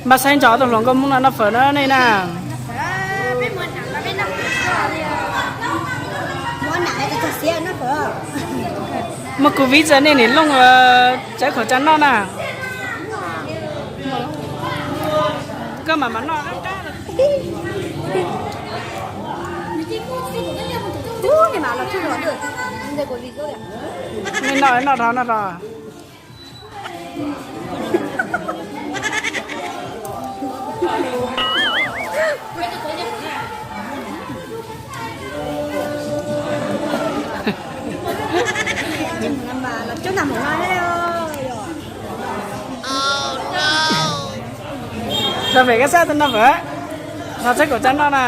Npaj saib ntso tus hluas nkauj Hmoob no noj fawm na nej na. Muaj covid txawm nej nim looj tsav khaum tsav noj na. Koj mam mam noj. Nej noj noj dhau noj dhau. Noj fawm koj xav tau noj fawm, no txhawb kaum tsab noj na.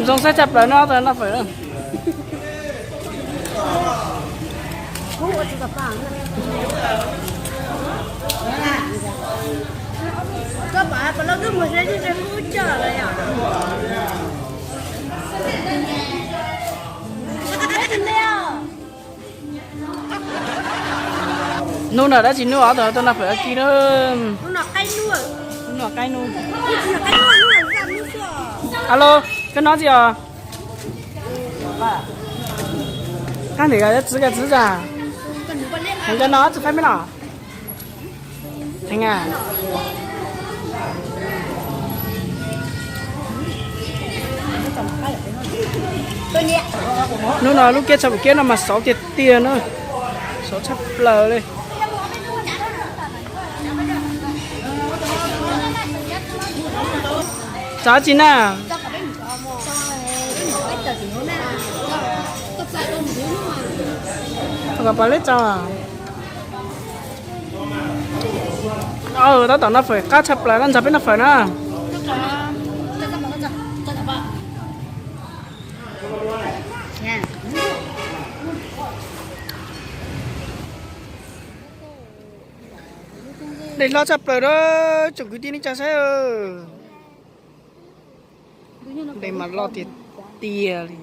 Zoo siab tshaj plaws no tau noj fawm. Hnub no dab tsi hnub os tau noj fawm kib na. Hnub no qaib hnub. Alo, koj nov tsi os? Qab ntawm txiv, koj txiv tsa. Heev koj no tsis faib me los. Heev a. Hnub no lub kiab tshaj pum kiab no mas xauv tiag tiag na. Xauv tshaj plaws li. Tsav tsi na? Kom pom leb tso. Tab tom noj fawm qab tshaj plaws no, nrog peb noj fawm na. Dej hlob tshaj plaws na, tsoom kwv tij neej tsa saib. Dej mas loj tiag tiag li.